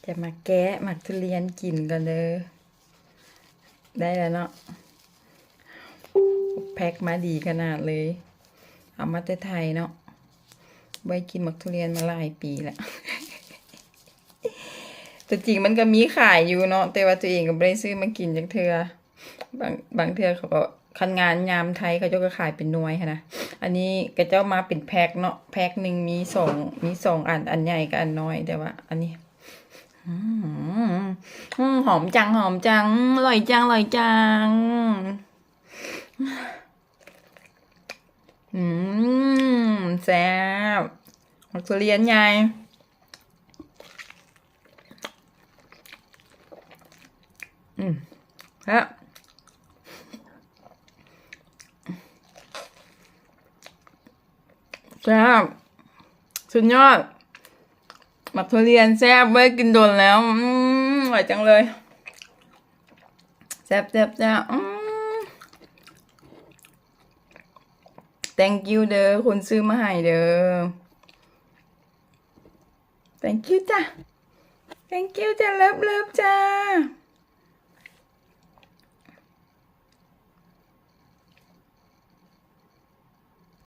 ຈະມາແກະໝາກທຸລຽນກິນກ່ອນເດີ. ໄດ້ແລ້ວເນາະ ແພັກມາດີຂະໜາດເລີຍ ເອົາມາແຕ່ໄທເນາະ. ບໍ່ໄດ້ກິນໝາກທຸລຽນມາຫຼາຍປີແລ້ວ. ຕົວຈິງມັນກໍມີຂາຍຢູ່ເນາະ ແຕ່ວ່າຕົວເອງກໍບໍ່ໄດ້ຊື້ມາກິນຈັກເທື່ອ. ບາງ ບາງເທື່ອເຂົາກໍ ຄັນງານຍາມໄທເຂົາເຈົ້າກໍຂາຍເປັນໜ່ວຍຫັ້ນນະ. ອັນນີ້ເຂົາເຈົ້າມາເປັນແພັກເນາະ ແພັກໜຶ່ງມີສອງ ມີສອງອັນ ອັນໃຫຍ່ກັບອັນນ້ອຍ. ແຕ່ວ່າອັນນີ້ ອືມ ອືມ ຫອມຈັງ ຫອມຈັງ ອືມ ອະລ່ອຍຈັງ ອະລ່ອຍຈັງ. ອືມ ແຊບ ໝາກທຸລຽນໃຫຍ່. ອືມ ແຊບ ແຊບ ສຸດຍອດ. ໝາກທຸລຽນແຊບ ບໍ່ໄດ້ກິນດົນແລ້ວ. ອືມ ອະລ່ອຍຈັງເລີຍ ແຊບໆໆ. ອືມ thank you ເດີ ຄົນຊື້ມາໃຫ້ເດີ. thank you ຈ້າ thank you ຈ້າ love love ຈ້າ.